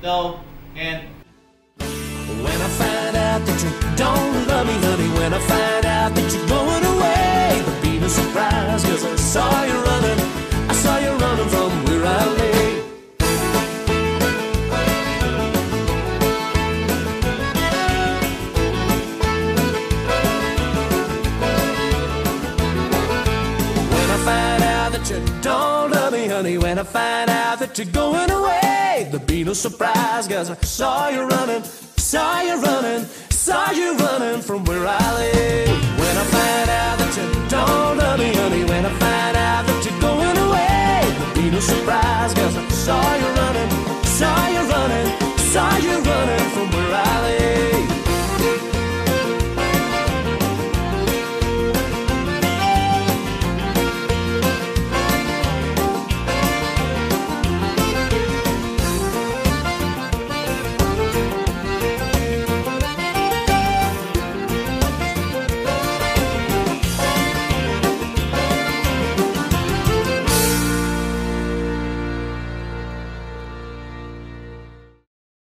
2, 1. When I find out that you don't love me, honey, when I find out that you're going away, there'll be no surprise, 'cause I saw you running, I saw you running from where I lay. When I find out that you don't love me, honey, when I find out that you're going away, there'll be no surprise, 'cause I saw you running, saw you running, saw you running from where I lay. When I find out that you don't love me, honey, when I find out that you're going away, there'll be no surprise, 'cause I saw you